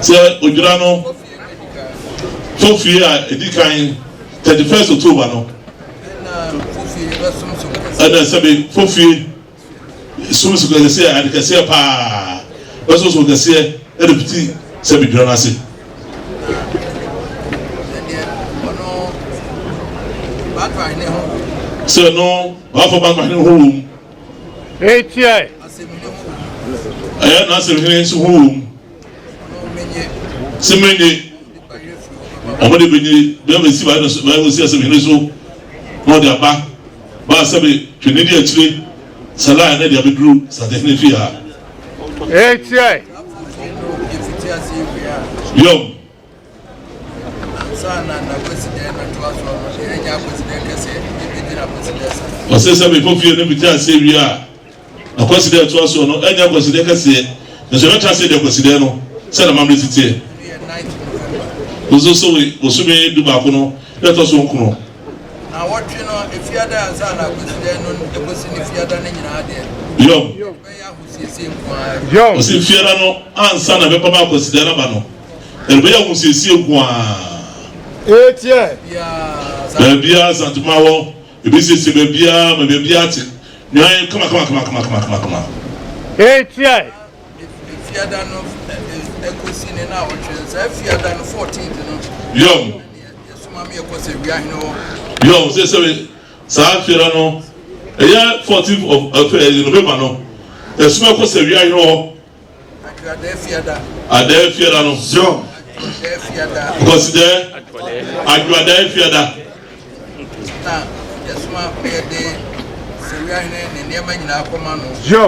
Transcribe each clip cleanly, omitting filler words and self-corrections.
Sɛ odwira no fofie a edi kan 31st October no ɛna sɛbi fofie sumsum kɛseɛ ade kɛseɛ paa bɛsomsom kɛseɛ ɛde fiti sɛbi dwira no ase. Sɛ no baafo ba hene ho wɔ mu. Etie. Ɛyɛ n'asɛm hene nso ho wɔ mu. Sɛ menye ɔmo de benye bɛyɛ bɛsi baa no so bɛyɛ bɛsi asɛm hene so na ɔde aba baa sɛbi twene di akyire sɛlaa ne de abɛduru santehene fie ha. Etie. Yom. Ɔsɛ sɛ mekɔ fie no mfiti aseɛ wie a, akwasidɛ ɛtoa soɔ no ɛnyɛ akwasidɛ kɛseɛ, nso ɛbɛtra aseɛ de akwasidɛ no sɛ na mammerɛ si teɛ. Nso so bosome 11 no na ɛtɔ so 9. Yom. Yom. Ɔsɛ fiada no ansa na ɛbɛba ma akwasidɛ no aba no, ɛbɛyɛ ahosiesie nko ara. Etie. Baabiara Santuma wɔ, ebesiesie baabiara ma baabiara te nwan kama kama kama kama kama kama kama. Etie. Yom. Yom sɛ sɛ saa fiada no ɛyɛ 14th of November no, ɛsoma kɔ sɛ wia hene hɔ. Adaa fiada no. Kɔsidɛ adwadaa fiada.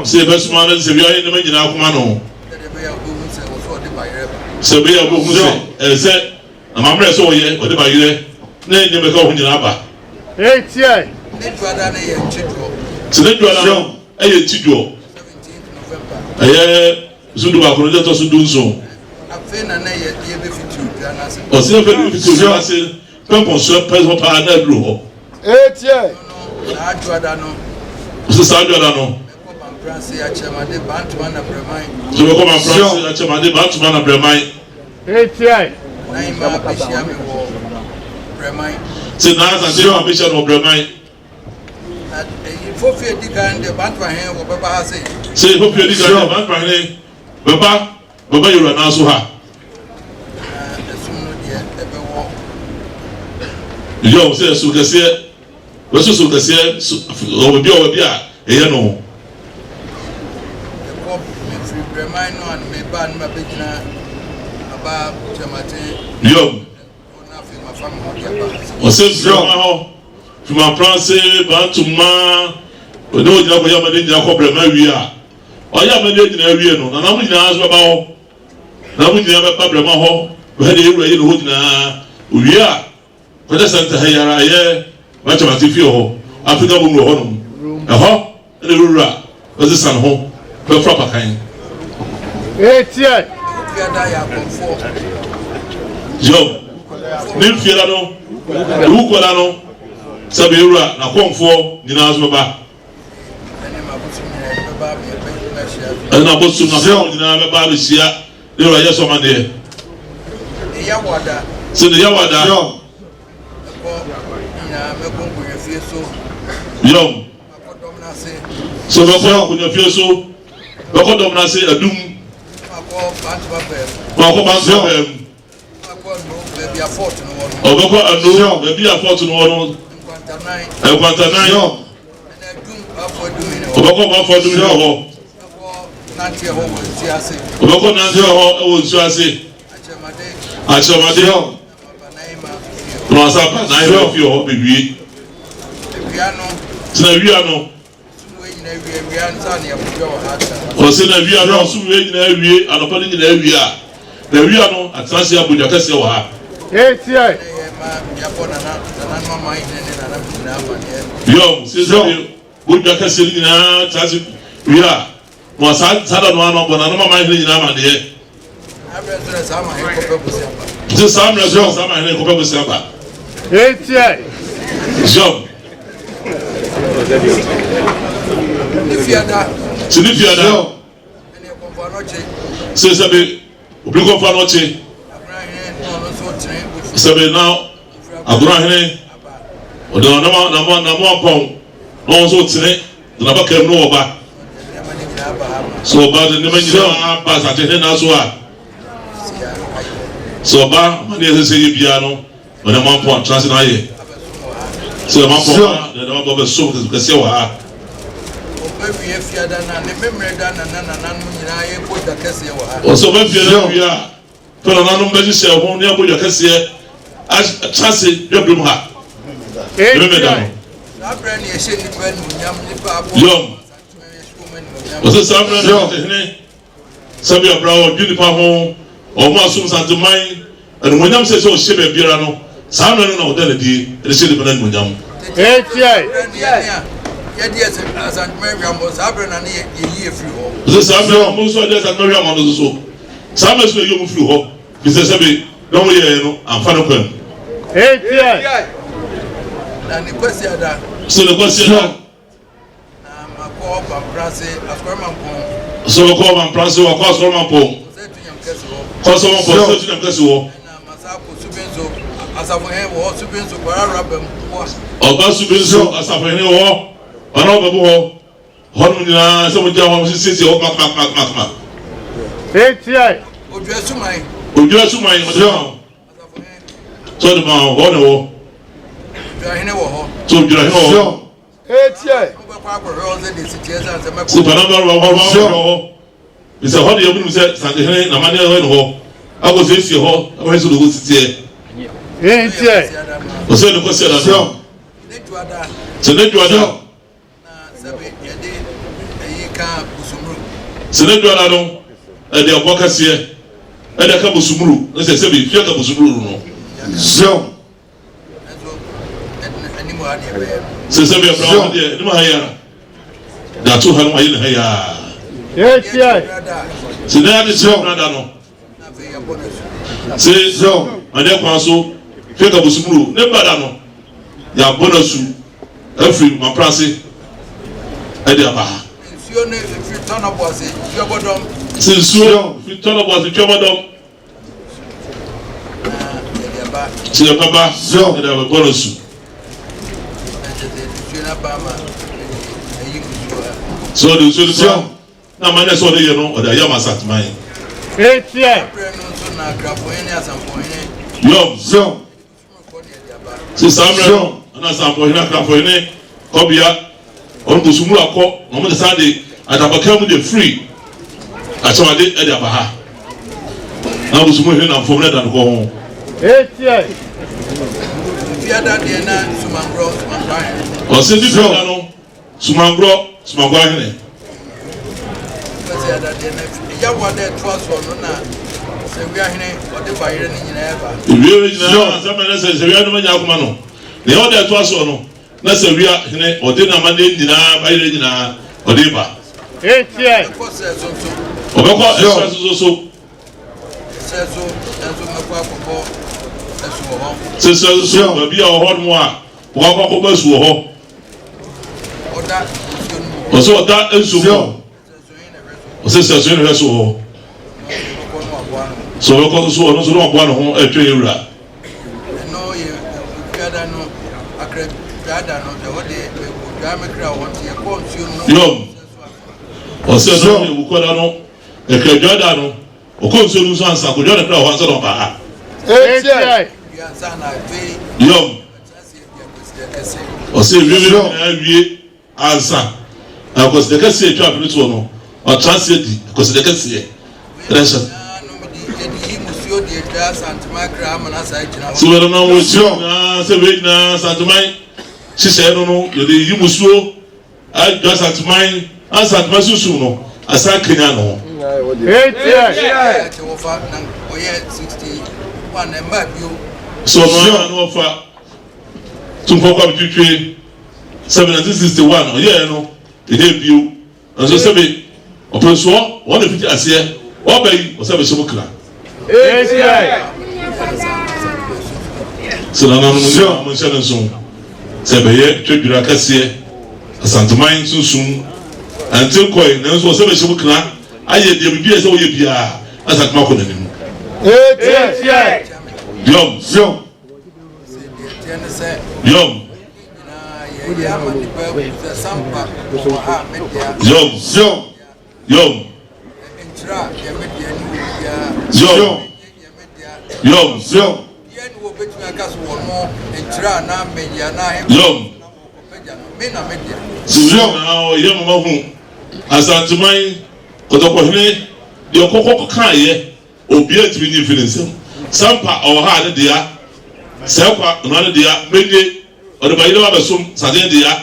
Sɛ yɛbɛsoma no sɛ wia hene nneɛma nyinaa kɔma no. Sɛ ɛbɛyɛ a wobɛhu sɛ ɛsɛ amammerɛ sɛ ɔyɛ ɔde ba yerɛ na nneɛma ɛka ho nyinaa ba. Etie. Sɛ ne dwada no ɛyɛ kyidwoɔ. Ɛyɛ so 11 no ɛtɔ so 17. Ɔsɛ afei na yɛbɛfiti odwa n'ase pɛmpɔnsoɛ pɛ hɔ paa na aduru hɔ. Etie. Ɔsɛ saa dwada no. Sɛ bɛkɔ Mampranse akyɛmade Bantoma na Brɛman. Etie. Sɛ naa asante ma bɛhyia no wɔ Brɛman. Sɛ fofie di kan deɛ Bantoma hene bɛba bɛba yɛwura nan so ha. Yɛ sɛ so kɛseɛ bɛso so kɛseɛ so wɔ baabi a wɔ baabi a ɛyɛ no. Yom. Ɔsɛ Brɛman hɔ Fimapranse Bantoma ɔne ɔgyina kɔyɛ amane nyinaa kɔ Brɛman wie a ɔyɛ amane nyinaa wie no nananom nyinaa nso bɛba hɔ. Nananom nyinaa bɛba Brɛman hɔ bɛhɛ deɛ ewura yɛ ne hɔ nyinaa owie a kɔkyɛ sɛnta ha yi ara ɛyɛ Bɛkyɛmate fie hɔ Afrika mu wɔ hɔnom ɛhɔ ɛna ewura bɛsesa ne ho bɛfra pakan. Etie. Yom. Ne mfiada no ewu kɔda no sɛ bɛwura n'akɔmfoɔ nyinaa nso bɛba. Ɛna abosom n'akɔmfoɔ nyinaa bɛba abɛhyia ne wura yɛ sɔma deɛ. Sɛ ne yawada. Yom. Sɛ bɛkɔ akonnwa so bɛkɔ dɔm n'ase adum wakɔ Bantoma pɛɛ mu ɔbɛkɔ anu baabi a fɔɔto no wɔ no Nkwantanan ɔbɛkɔ bafo adum wɔ hɔ ɔbɛkɔ nanteɛ hɔ wɔ nsuo ase akyerɛmade na wasa ba nan hɔ fie hɔ bɛwie tena wia no ɔsɛ na wia no ɔsom wia nyinaa wie anɔpa no nyinaa wie a na wia no atena ase abɔ dwa kɛseɛ wɔ ha. Etie. Yom sɛ sɛ bɔ dwa kɛseɛ no nyinaa tena ase wie a na wasa saa da no ano abɔ nananom aman hene nyinaa amaneɛ. Sɛ saa mmerɛ so saa man hene kɔpɛ bosia ba. Etie. Yom. Sɛ ne fiada. Sɛ sɛbe obi kɔfa no ɔkye. Sɛbe na agorɔ ahene ɔde nam nam nam ampɔn na wɔn nso tene de n'abaka mu na ɔba. Sɛ ɔba de nneɛma nyinaa ba asante hene nan so a, sɛ ɔba ama ne ɛsɛ sɛ yɛ biara no, ɔne mampɔn atena ase na ayɛ. Sɛ mampɔn ba na ɛde mampɔn bɛsom kɛseɛ wɔ ha. Ɔsɛ ɔba fiada wie a, fɛ nananom bɛhyehyɛ ho ne abɔ dwa kɛseɛ atena ase dwabirim ha. Memeda no. Yɔm. Ɔsɛ saa mmerɛ no hene sɛbi abra ɔdwe nipa ho ɔmo asom santeman animuonyam sɛ sɛ ɔhyɛ baabiara no, saa mmerɛ no na ɔda n'adie ɛde hyɛ nipa no animuonyam. Ɔsɛ saa mmerɛ no ɔmo nso ɔde asanteman hwɛ ama no so saa mmerɛ so na ɛyi ɔmo firi hɔ fi sɛ sɛbi na ɔmo yɛɛ no amfa no kwan mu. Sɛ ne kwasiada sɛ ɔkɔ Ɔbamprase, wakɔ Asɔrɔmampɔn, kɔ Asɔrɔmampɔn sɛ ɔtu nyam kɛse wɔ ɔba Subinso asafohene wɔ hɔ, ɔna ɔba mu hɔ hɔnom nyinaa sɛ mo gya hɔ siesie hɔ kama kama kama kama. Odwira Suman ɔde ma wo sɛ ɔde ma wo hɔ na wɔ sɛ odwira hene wɔ hɔ. Sɛ panam ba hɔ hɔ hɔ sɛ hɔ deɛ wonim sɛ santehene na amaneɛ hɔ ne hɔ akɔ siesie hɔ akɔhwɛ sɛ ɔdɔkɔ siteɛ. Ɔsɛ ne kɔsi ada no sɛ ne dwoada sɛ ne dwoada no ɛde aboa kɛseɛ ɛde aka bosomuru ne sɛ sɛbi fia ka bosomuru no. Sɛ sɛ bia bra ho deɛ anim ha yi ara de ato ha no ayɛ ne ha yi ara. Sɛ na yɛade kyerɛ brada no sɛ adeɛ kwan so hwɛ ka bosomuro ne bada no yɛabɔ no asu afiri maprase ɛde aba ha. Sɛ nsuo firi tɔnɔbo ase twɛbɔdɔm. Sɛ yɛbɛba yɛde abɛbɔ no asu. Sɛ ɔde nsuo no ba na ama ne sɛ ɔde yɛ no ɔde ayɛ ama asateman. Yɔm. Sɛ saa mmerɛ no na Asampɔhene, Akrafohene, Kɔbea, wɔn Bosomuru akɔ na wɔn de san de adabakan mu de firi Akyɛwade de aba ha. Na Bosomuru hene nam fam na ɛda no kɔ ho. Ɔsɛ bi fiada no Sumankorɔ, Sumankorɔ ahene. Ewie nyinaa sɛ mɛnɛ sɛ sɛwia no manya akoma no nea ɔde ɛtoa soɔ no na sɛwia hene ɔde n'amanneɛ nyinaa bayerɛ nyinaa ɔde ba. Ɔbɛkɔ ɛserɛ so so. Sɛ serɛ so so baabi a ɔhɔ nom a wɔakɔ akɔbɔ asu wɔ hɔ. Ɔsɛ ɔda nsuo mu hɔ. Ɔsɛ sɛ so hwɛ so hɔ. Sɛ ɔbɛkɔ so so ɔno nso na ɔboa ne ho ɛtwɛn ewura. Yɔm. Ɔsɛ no yɛ wukɔda no ɛkra dwada no ɔkɔ nsuo no nso ansa kɔdwa ne kra hɔ ansa na ɔba ha. Yɔm. Ɔsɛ wiem no nyinaa wie ansa na akwasidɛ kɛseɛ atwa afe no soɔ no, ɔtra ase adi akwasidɛ kɛseɛ ɛna hyɛ. Sɛ wɔde nam wɔ akyire nyinaa sɛ wei nyinaa Santeman hyehyɛɛ no no yɛde yi musuo adwa Santeman na Santeman sunsum no asan kanyan ne ho. Sɛ ɔno ara na ɔfa Tumfoɔ Kwame Twitwi sɛbe 1961 ɔyɛɛ no ɛnyɛ bio nso sɛbe ɔpɛnsoɔ wɔn na fiti aseɛ ɔba yi ɔsɛ bɛhyɛ mu kra. Sɛ nananom nyinaa mo nhyɛ no nso sɛ ɛbɛyɛ twadwira kɛseɛ Asanteman sunsum. Ɛnte nkɔe, nanso ɔsɛ bɛhyɛ mu kena ayɛ deɛ biribi a ɛsɛ wɔyɛ biara na Asantuma akɔ n'anim. Yɔm. Zion. Yɔm. Yɔm. Zion. Yɔm. Zion. Yɔm. Zion. Yɔm. Zion. Na ɔyɛ mama hu Asanteman kɔtɔkɔhene deɛ ɔkɔkɔ kaayɛ obiara ntumi nyi mfi ne nsam. Sampa ɔwɔ ha ne dea, Sɛkwa ɔno ne dea, Menye ɔde ba yerɛw abɛsom Saden dea,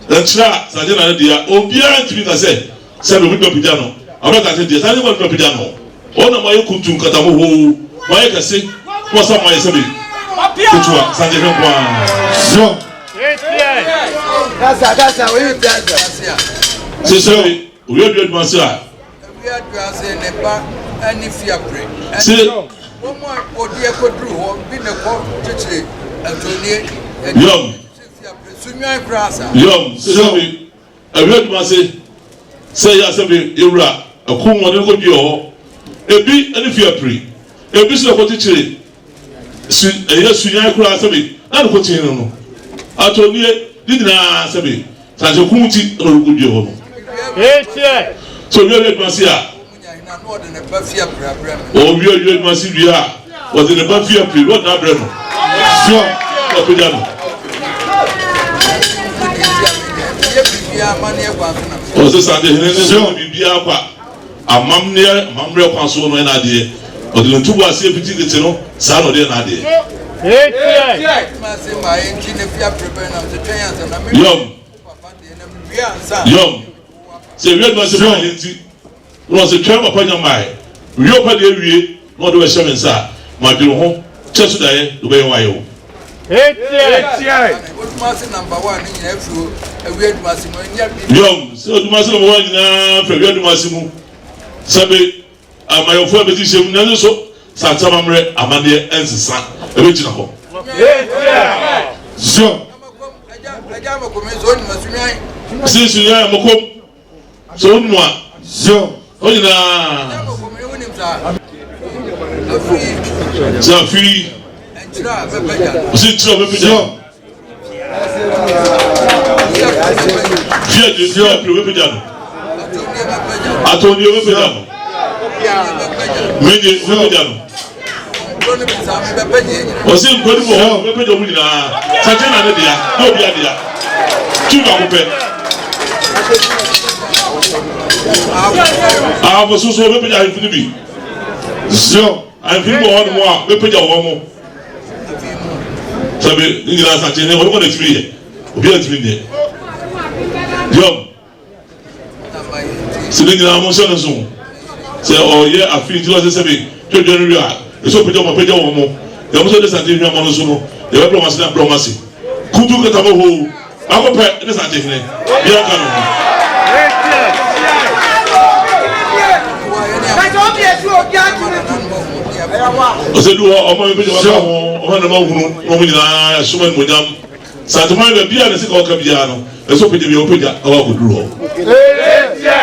Nkyerɛ a Saden na ne dea, obiara ntumi nka sɛ sɛbe obi bɛpagya no ɔbɛ Saden deɛ, Saden kɔ bɛpagya no. Wɔn na moayɛ kuntu nkatabo hoo, moayɛ kɛse na wɔsan moayɛ sɛbe ketewa, Saden hwɛ nko ara. Zion. Sɛ sɛbe owia dua adwuma ase a. Se. Yɔm. Yɔm. Se sɛbe awia adwuma ase sɛ yɛ asɛbe ewura ɛko wɔde no kɔdua hɔ. Ebi ne fiapre. Ebi nso na ɛkɔkyekyere su ɛyɛ sunyan koraa sɛbe na ne kɔkyen no no. Atɔnnie ne nyinaa sɛbe Sase ko nti na ɔrekɔdua hɔ no. Sɛ owia wie adwuma se a, ɔwie awie adwuma se wie a, ɔde ne ba fie apue na ɔde no abrɛ no. Sure. Na ɔpagya no. Ɔsɛ sase hene ne sɛ biribiara kwa. Amammerɛ amammerɛ kwan so no ɛna adeɛ. Ɔde ne ntobo aseɛ fiti tete no saa na ɔde yɛ n'adeɛ. Yɔm yɔm sɛ ewia adwuma sɛ maa yɛ nti na ɔsɛ twɛn papa nya maaɛ wie ɔpa deɛ wie na ɔde bɛhyɛ me nsa a ma dwene ho kyɛ so daeɛ de ɔbɛyɛ wayɛ o. Yɔm sɛ odwuma ase number one nyinaa firi awia adwuma ase mu sɛbe amayɔfoɔ a bɛsi hyɛ mu nanso so sante amammerɛ amanneɛ ɛnsesa ɛbɛgyina hɔ. Zion. Sinsu yɛ mokom sɛ wonim a. Zion. Hɔ nyinaa. Sɛ afiri. Ɔsi nkyerɛ ɔbɛpagya. Zion. Fie de fie apiri ɔbɛpagya no. Atɔnni ɔbɛpagya no. Menye ɔbɛpagya no. Ɔsi nkuro no mu hɔ ɔbɛpagya ɔmo nyinaa. Sɛkyɛ na ne dea na obi adea. Tu baako pɛ. Ahafo soso ɔbɛpagya ahemfo no bi. Zion. Ahemfo no bi wɔ hɔ nom a ɔbɛpagya wɔn mo. Sɛbi ne nyinaa sakye ne ɔno na ɛtumi yɛ obi a ntumi nyɛ. Yɔm sɛ ne nyinaa mo nhyɛ no so sɛ ɔyɛ afi nti ɔsɛ sɛbi twɛdwa no wie a ɛsɛ ɔpagya wɔn apagya wɔn mo deɛ mo sɛ ɔde sante hwamɔ no so no deɛ bɛbrɛ wɔn ase na brɛ wɔn ase kutu kata mo hoo baako pɛ ne sante hene bia nka no ho. Ɔsɛ du hɔ ɔma mi pagya wɔn aka ho ɔma ne ma hunu na wɔn nyinaa ɛsom animonyam santeman baabi a ne sika ɔka biara no ɛsɛ ɔpagya bi a ɔpagya na wakɔduru hɔ.